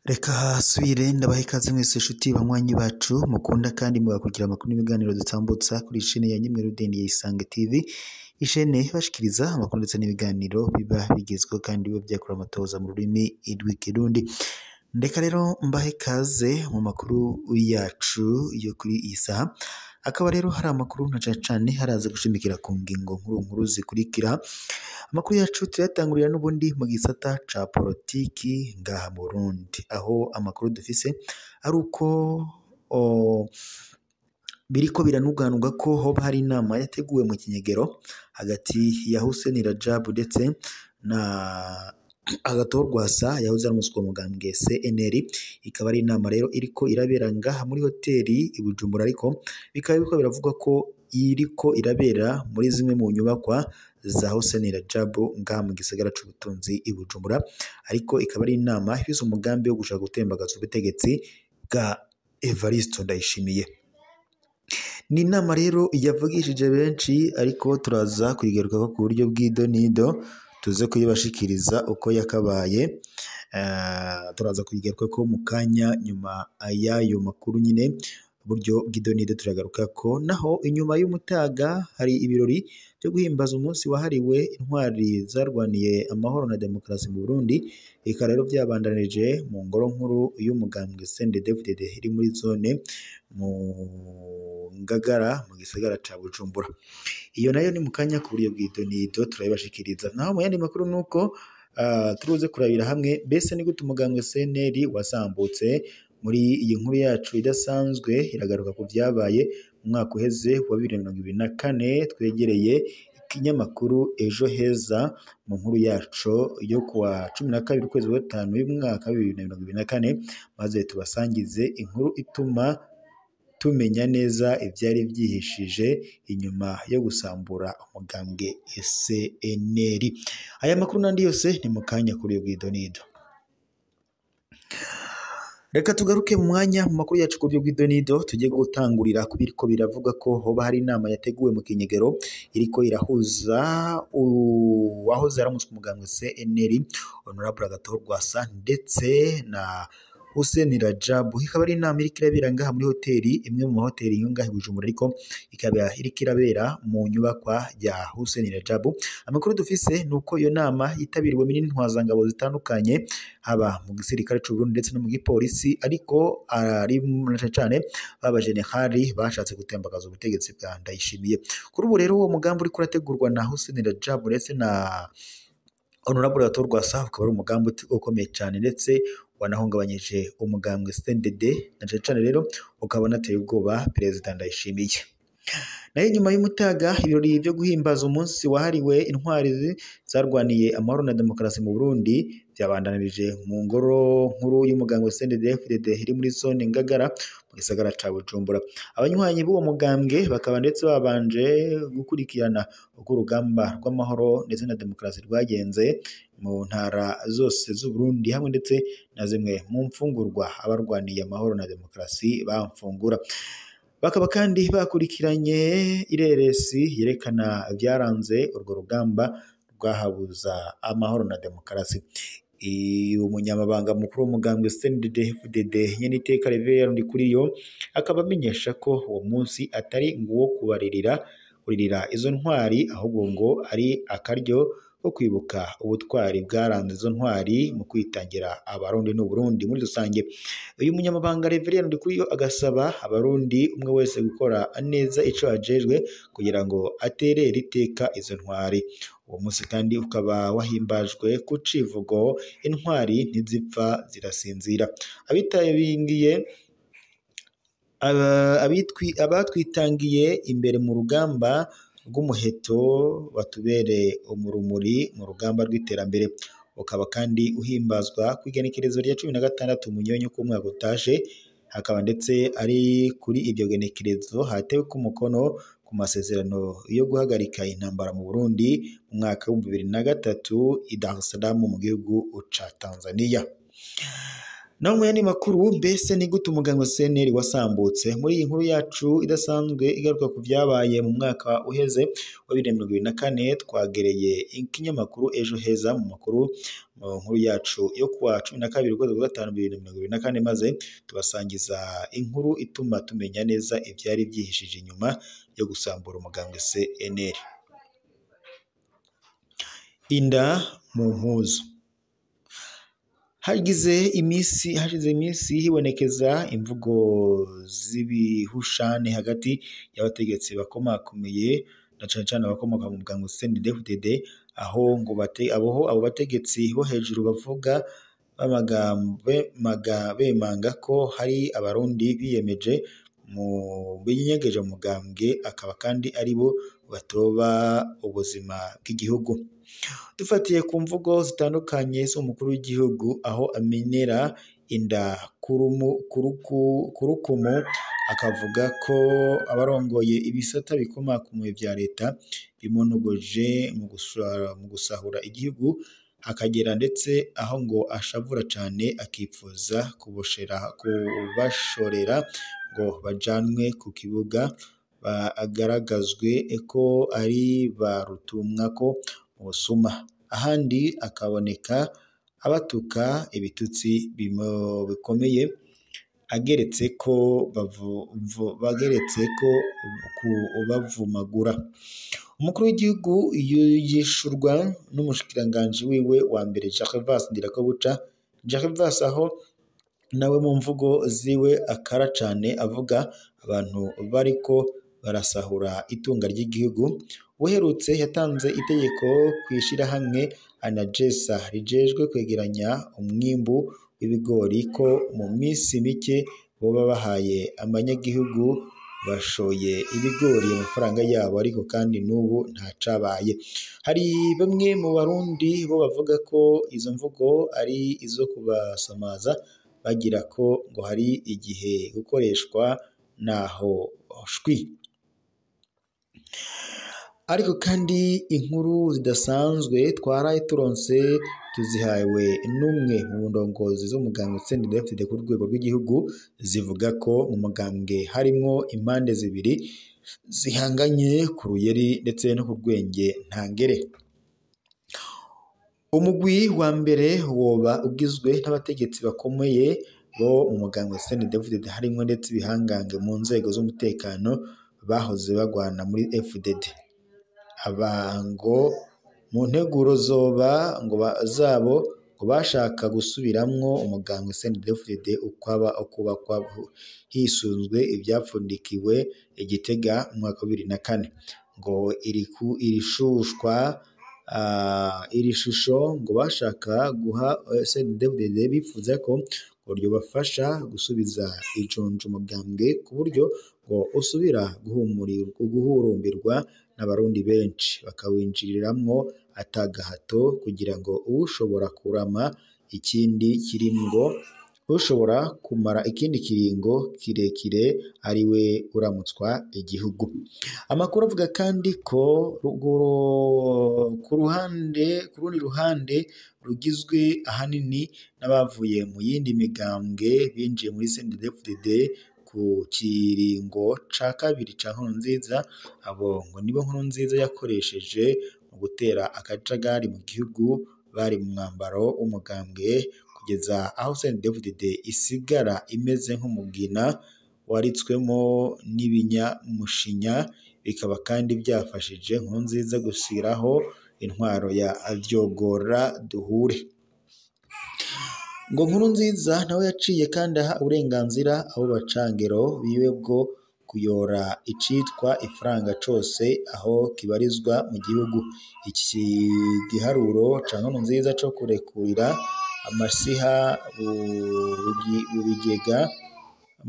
Reka hasubire ndabaha ikaze mwese nshuti banywanyi bacu mukunda kandi mugakurikira amakuru n'ibiganiro dutambutsa kuri ishene ya Nyimwe Rudeni ya Isange TV, ishene bashikiriza amakuru ndetse n'ibiganiro biba bigezweho kandi biba byakora amatoza mu rurimi rw'ikirundi. Ndeka rero mbahe ikaze mu makuru yacu yo kuri iyi saha, akaba rero hari amakuru na cane cane haraza gushimikira ku ngingo nkuru nkuru zikurikira. Amakuru yacu tuyatangurira n'ubundi mu gisata ca politiki ngaha mu Burundi, aho amakuru dufise ari uko biriko biranuganurwa ko hoba hari inama yateguwe mu kinyegero hagati ya Hussein Rajab ndetse na Agathon Rwasa yahoze ari umuswa mugambwe CNL. Ikaba ari inama rero iriko irabera ngaha muri hoteli i Bujumbura, ariko bikaba biriko biravugwa ko iriko irabera muri zimwe mu nyubakwa za Hussein Rajab ngaha mu gisagara c'ubutunzi i Bujumbura, ariko ikaba ari inama ifise umugambi wo gushaka gutembagaza ubutegetsi bwa Evariste Ndayishimiye. Ni inama rero yavugishije benshi, ariko turaza kuyigarukako ku buryo bw'idonido, tuze kuyibashikiriza uko yakabaye. Turaza kuyigarukako mu kanya nyuma y'ayo makuru nyine, uburyo bw'idonido turagarukako. Naho inyuma y'umutaga hari ibirori byo guhimbaza umunsi wahariwe intwari zarwaniye amahoro na demokarasi mu Burundi, bikaba rero byabandanije mu ngoro nkuru y'umugambwe CNDD-FDD iri muri zone mu Ngagara mu gisagara ca Bujumbura. Iyo nayo ni mu kanya ku buryo bw'idonido turabibashikiriza. Naho mu yandi makuru nuko turuze kurabira hamwe mbese ni gute umugambwe CNL wasambutse. Muri iyi nkuru yacu idasanzwe iragaruka ku byabaye mu mwaka uheze wa 2024. Twegereye ikinyamakuru Ejo Heza mu nkuru yacu yo kuwa 12 ukwezi kwa gatanu y'umwaka wa 2024, maze tubasangize inkuru ituma tumenya neza ivyari vyihishije inyuma yo gusambura umugambwe CNL. Aya makuru n'andi yose ni mu kanya kuri bw'idonido. Reka tugaruke mu mwanya mu makuru yacu ku buryo bw'idonido, tujye gutangurira ku biriko biravuga ko hoba hari inama yateguwe mu kinyegero iriko irahuza uwahoze aramutswe umugambwe CNL Honorable Agathon Rwasa ndetse na Hussein Rajab. Ikaba ari inama iriko irabera ngaha muri hoteli imwe mu mahoteli yo ngaha i Bujumbura, ariko ikaba iriko irabera mu nyubakwa ya Hussein Rajab. Amakuru dufise ni uko iyo nama yitabiriwe n'intwazangabo zitandukanye, haba mu gisirikare c'u Burundi ndetse no mu gipolisi, ariko ari na cane cane b'abajenerali bashatse gutembagaza ubutegetsi bwa Ndayishimiye. Kuri ubu rero uwo mugambi uriko urategurwa na Hussein Rajab ndetse na Honorable Agathon Rwasa ukaba ari umugambi ukomeye cane ndetse wanahungabanyije umugambwe CNDD, na cane cane rero ukaba unateye ubwoba Perezida Ndayishimiye. Nayo nyuma y'umutaga ibirori byo guhimbaza umunsi wahariwe intwari zarwaniye amahoro na demokarasi mu Burundi byabandanirije mu ngoro nkuru y'umugambwe CNDD-FDD iri muri zone Ngagara mu gisagara ca Bujumbura. Abanywanyi b'uwo mugambwe bakaba ndetse babanje gukurikirana uko urugamba rw'amahoro ndetse na demokarasi rwagenze mu ntara zose z'u Burundi, hamwe ndetse na zimwe mu mfungurwa abarwaniye amahoro na demokarasi bamfungura. Bakaba kandi bakurikiranye ireresi yerekana ibyaranze urwo rugamba rwahabuza amahoro na demokarasi. Umunyamabanga mukuru w'umugambwe CNDD-FDD Nyeniteka Reverien Ndikuriyo akaba amenyesha ko uwo munsi atari nguwo kubaririra kuririra izo ntwari, ahubwo ngo ari akaryo ko kwibuka ubutwari bwaranze izo ntwari mu kwitangira Abarundi n'Uburundi muri rusange. Uyu munyamabanga Reverien Ndikuriyo agasaba Abarundi umwe wese gukora neza ico ajejwe kugira ngo aterere iteka izo ntwari. Uwo munsi kandi ukaba wahimbajwe ku civugo intwari ntizipfa zirasinzira. Abitabiriye abatwitangiye imbere mu rugamba rw'umuheto batubere umurumuri mu rugamba rw'iterambere. Ukaba kandi uhimbazwa ku igenekerezo rya 16 Munyonyo k'umwaka utaje, hakaba ndetse ari kuri iryo genekerezo hatewe ku mukono ku masezerano yo guhagarika intambara mu Burundi mu mwaka wa 2003 i Dar es Salaam mu gihugu ca Tanzania. Naho mu yandi makuru, mbese ni gute umugambwe CNL wasambutse? Muri iyi nkuru yacu idasanzwe igaruka ku vyabaye mu mwaka uheze wa 2024, twagereye ikinyamakuru Ejo Heza mu makuru mu nkuru yacu yo kuwa 12 ukwezi kwa gatanu 2024, maze tubasangiza inkuru ituma tumenya neza ivyari vyihishije inyuma yo gusambura umugambwe CNL. Inda mu mpuzu. Hashize iminsi hibonekeza imvugo z'ibihushane hagati y'abategetsi bakomakomeye na cane cane abakomoka mu mugambwe CNDD-FDD, aho ngo abo bategetsi bo hejuru bavuga bemanga ko hari abarundi biyemeje mu binyegeje mu mugambwe, akaba kandi aribo batoba ubuzima bw'igihugu. Dufatiye ku mvugo zitandukanye z'umukuru w'igihugu, aho amenera inda kurukumu akavuga ko abarongoye ibisata bikomakomeye vya leta bimonogoje mu gusahura igihugu, akagera ndetse aho ngo ashavura cane akipfuza kubashorera ngo bajanwe ku kibuga bagaragazwe ko ari ba rutumwako mu busuma. Ahandi akaboneka abatuka ibitutsi bikomeye, ageretse ko kubavumagura. Umukuru w'igihugu yishurwa n'umushikiranganji wiwe wa mbere Gervas Ndirakobuca. Gervas aho nawe mu mvugo ziwe akara cane avuga abantu bariko barasahura itunga ry'igihugu. Uherutse yatanze itegeko kw'ishirahamwe ANAGESA rijejwe kwegeranya umwimbu w'ibigori ko mu minsi mike boba bahaye abanyagihugu bashoye ibigori amafaranga yabo, ariko kandi n'ubu ntacabaye. Hari bamwe mu barundi bo bavuga ko izo mvugo ari izo kubasamaza, bagira ko ngo hari igihe gukoreshwa naho shwi. Ariko kandi inkuru zidasanzwe twaraye turonse tuzihawe n'umwe mu ndongozi z'umugambwe CNDD-FDD ku rwego rw'igihugu, zivuga ko mu mugambwe harimwo impande zibiri zihanganye ku ruyeri ndetse no ku rwenge ntangere. Umugwi wa mbere woba ugizwe n'abategetsi bakomeye bo mu mugambwe CNDD-FDD, harimwo ndetse ibihangange mu nzego z'umutekano bahoze bagwana muri FDD. Aba ngo mu nteguro zoba ngo zabo ngo bashaka gusubiramwo umugambwe CNDD-FDD ukubakwa hisunzwe ivyapfundikiwe i Gitega mu mwaka wa 2004. Ngo iri shusho ngo bashaka guha CNDD-FDD bifuza ko ngo ryobafasha gusubiza ijunja umugambwe ku buryo ngo usubira guhurumbirwa n'abarundi benshi, bakawinjiriramwo atagahato kugira ngo uwushobora kurama ikindi kiringo ushobora kumara ikindi kiringo kirekire ariwe uramutswa igihugu. Amakuru avuga kandi ko ku rundi ruhande rugizwe ahanini n'abavuye mu yindi migambwe binjiye muri CNDD-FDD ku kiringo ca kabiri ca Nkurunziza. Abo ngo nibo Nkurunziza yakoresheje mu gutera akajagari mu gihugu, bari mu mwambaro w'umugambwe kugeza aho CNDD-FDD isigara imeze nk'umugina waritswemo n'ibinyamushinya, bikaba kandi byafashije Nkurunziza gushyiraho intwaro ya Vyogora duhure. Ngo Nkurunziza nawe yaciye kandi aha uburenganzira abo bacangero biwe bwo kuyora icitwa ifaranga cose aho kibarizwa mu gihugu. Iki giharuro ca Nkurunziza co kurekurira amasiha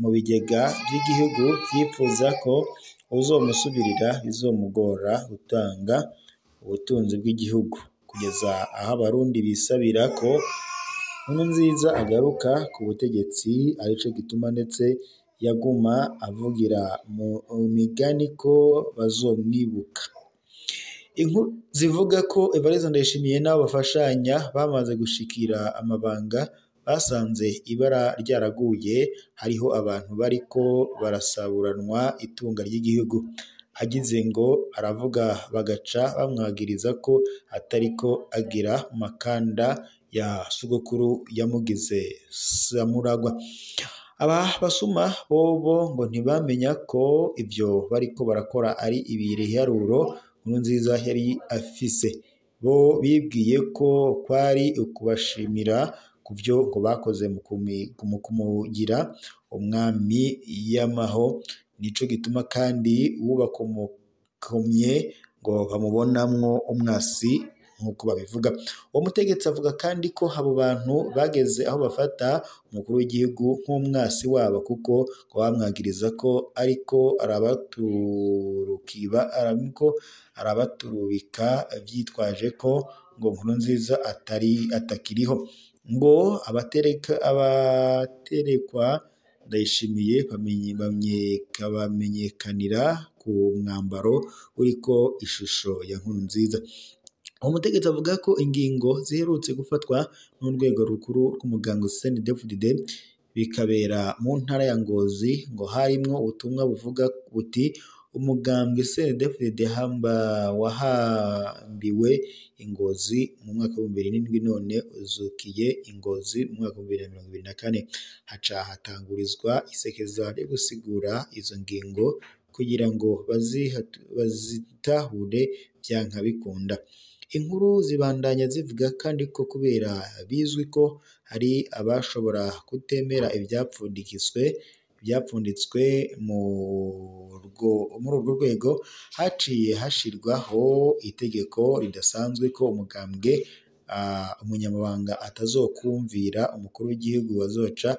mu bigega vy'igihugu vyipfuza ko uzomusubirira bizomugora gutanga ubutunzi bw'igihugu, kugeza aho abarundi bisabira ko Nkurunziza agaruka ku butegetsi, arico gituma ndetse yaguma avugira mu migani ko bazomwibuka. Inkuru zivuga ko Evariste Ndayishimiye n'abo bafashanya bamaze gushikira amabanga basanze ibara ryaraguye, hariho abantu bariko barasaburanwa itunga ry'igihugu. Agize ngo aravuga bagaca bamwagiriza ko atariko agira makanda ya sogokuru yamugize samuragwa. Aba basuma bobo ngo ntibamenya ko ivyo bariko barakora ari ibiharuro Nkurunziza yari afise. Bo bibwiye ko kwari ukubashimira kuvyo ngo bakoze mu kumugira umwami yamaho. Nico gituma kandi uwubakomokomye ngo bamubonamwo umwasi nk'uko babivuga. Uwo mutegetsi avuga kandi ko abo bantu bageze aho bafata umukuru w'igihugu nk'umwasi wabo, kuko ngo bamwagiriza ko ariko arabaturubika vyitwaje ko ngo Nkurunziza atakiriho. Ngo abaterekwa Ndayishimiye bamenyekanira ku mwambaro uriko ishusho ya Nkurunziza. Uwo mutegetsi avuga ko ingingo ziherutse gufatwa n'urwego rukuru rw'umugambwe CNDD-FDD bikabera mu ntara ya Ngozi, ngo harimwo ubutumwa buvuga buti: umugambwe CNDD-FDD wahambiwe i Ngozi mu mwaka w'ibihumbi bibiri n'indwi, none uzukiye i Ngozi mu mwaka w'ibihumbi bibiri na mirongo ibiri na kane. Haca hatangurizwa isekeza ryo gusigura izo ngingo kugira ngo bazitahure vyanka bikunda. Inkuru zibandanya zivuga kandi ko kubera bizwi ko hari abashobora kutemera ivyapfunditswe muri urwo rwego, haciye hashirwaho itegeko ridasanzwe ko umugambwe umunyamabanga atazokumvira umukuru w'igihugu azoca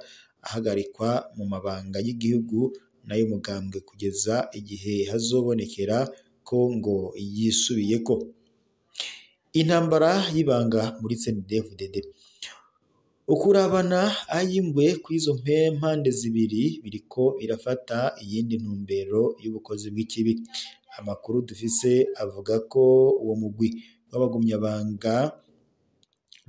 ahagarikwa mu mabanga y'igihugu n'ay'umugambwe kugeza igihe hazobonekera ko ngo yisubiyeko. Intambara y'ibanga muri CNDD-FDD. Ukurabana ay'ingwe kw'izo mpande zibiri biriko birafata iyindi ntumbero y'ubukozi bw'ikibi. Amakuru dufise avuga ko uwo mugwi w'abagumyabanga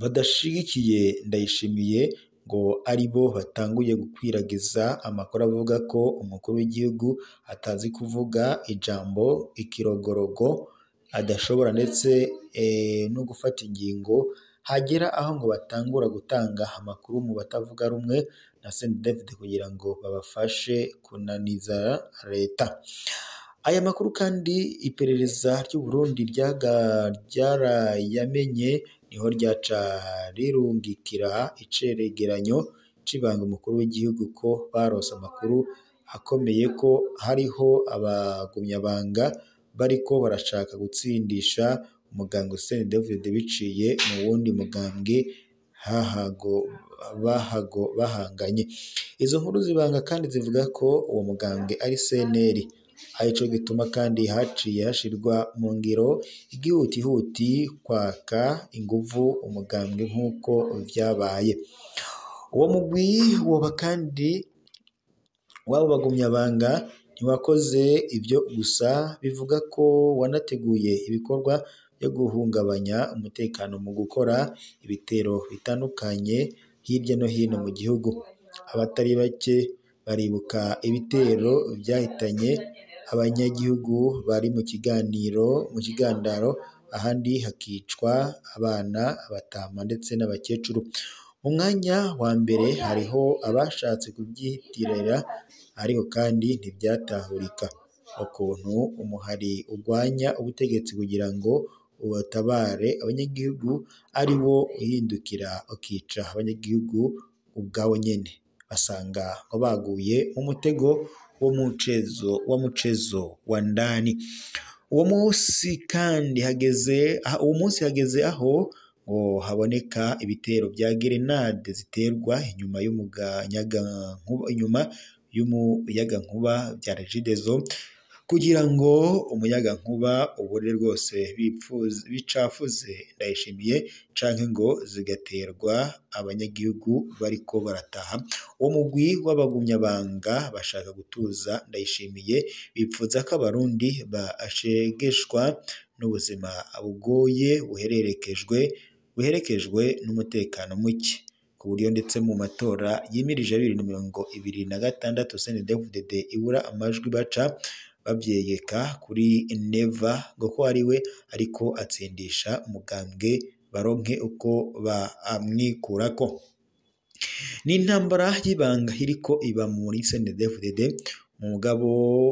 badashigikiye Ndayishimiye ngo aribo batanguye gukwiragiza amakuru avuga ko umukuru w'igihugu atazi kuvuga ijambo ikirogorogo, adashobora ndetse no gufata ingingo, hagera aho ngo batangura gutanga amakuru mu batavuga rumwe na CNDD-FDD kugira ngo babafashe kunaniza leta. Aya makuru kandi iperereza ry'u Burundi ryarayamenye, niho ryaca rirungikira icegeranyo c'ibanga umukuru w'igihugu ko baronse amakuru akomeye ko hariho abagumyabanga bariko barashaka gutsindisha umugambwe CNDD-FDD biciye mu wundi mugambwe bahanganye. Izo nkuru zibanga kandi zivuga ko uwo mugambwe ari CNL. Arico gituma kandi haciye hashirwa mu ngiro igihutihuti kwaka inguvu umugambwe nk'uko vyabaye. Uwo mugwi woba kandi w'abo bagumyabanga ntiwakoze ivyo gusa, bivuga ko wanateguye ibikorwa byo guhungabanya umutekano mu gukora ibitero bitandukanye hirya no hino mu gihugu. Abatari bake baribuka ibitero vyahitanye abanyagihugu bari mu kigandaro, ahandi hakicwa abana, abatama ndetse n'abakecuru. Mu mwanya wa mbere hariho abashatse kuvyitirira, ariko kandi ntivyatahurika ukuntu umuhari urwanya ubutegetsi kugira ngo ubatabare abanyagihugu ari wo uhindukira ukica abanyagihugu ubwabo nyene. Basanga ngo baguye mu mutego wa mucezo wa ndani. Uwo munsi kandi hageze aho ngo haboneka ibitero vya gerenade ziterwa inyuma y'umuyagankuba vya Regideso, kugira ngo umuyagankuba ubure rwose bicafuze Ndayishimiye, canke ngo zigaterwa abanyagihugu bariko barataha. Uwo mugwi w'abagumyabanga bashaka gutuza Ndayishimiye, bipfuza ko abarundi bashegeshwa n'ubuzima bugoye buherekejwe n'umutekano muke. ku buryo ndetse mu matora yimirije 2026 CNDD-FDD ibura amajwi baca bavyegeka kuri Neva ngo ko ari we ariko atsindisha umugambwe baronke uko bamwikurako. Ni intambara y'ibanga iriko iba muri CNDD-FDD mugabo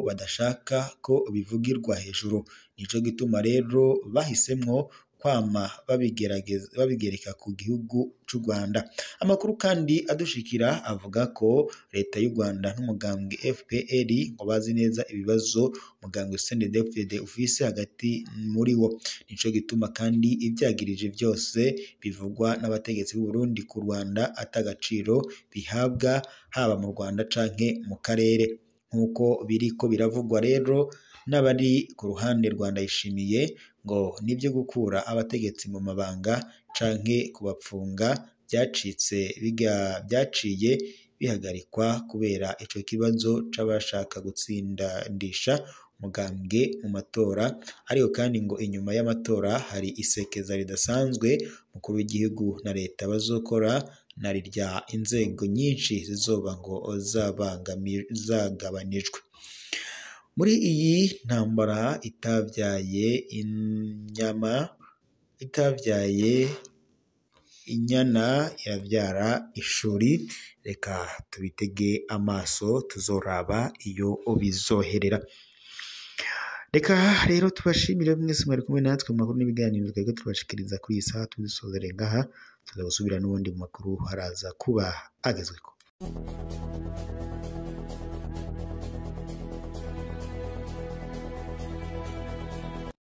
badashaka ko bivugirwa hejuru, nico gituma rero bahisemwo kwama babigereka ku gihugu c'u Rwanda. Amakuru kandi adushikira avuga ko leta y'u Rwanda n'umugambwe FPR ngo bazi neza ibibazo umugambwe CNDD-FDD ufise hagati muri wo, nico gituma kandi ivyagirije vyose bivugwa n'abategetsi b'u Burundi ku Rwanda atagaciro bihabwa haba mu Rwanda canke mu karere, nk'uko biriko biravugwa rero n'abari ku ruhande rwa Ndayishimiye ngo nivyo gukura abategetsi mu mabanga canke kubapfunga vyaciye bihagarikwa kubera ico kibazo c'abashaka gutsindisha umugambwe mu matora, ariko kandi ngo inyuma y'amatora hari isekeza ridasanzwe umukuru w'igihugu na leta bazokora na rirya inzego nyinshi zizoba ngo zagabanijwe. Muri iyi ntambara itavyaye inyama, itavyaye inyana iravyara ishuri, reka tubitege amaso tuzoraba iyo bizoherera. Reka rero tubashimire mwese mwari kumwe natwe mu makuru n'ibiganiro twebwe tubashikiriza kuri iyi saha, tubisozere ngaha, tuza gusubira n'ubundi mu makuru haraza kuba agezweko.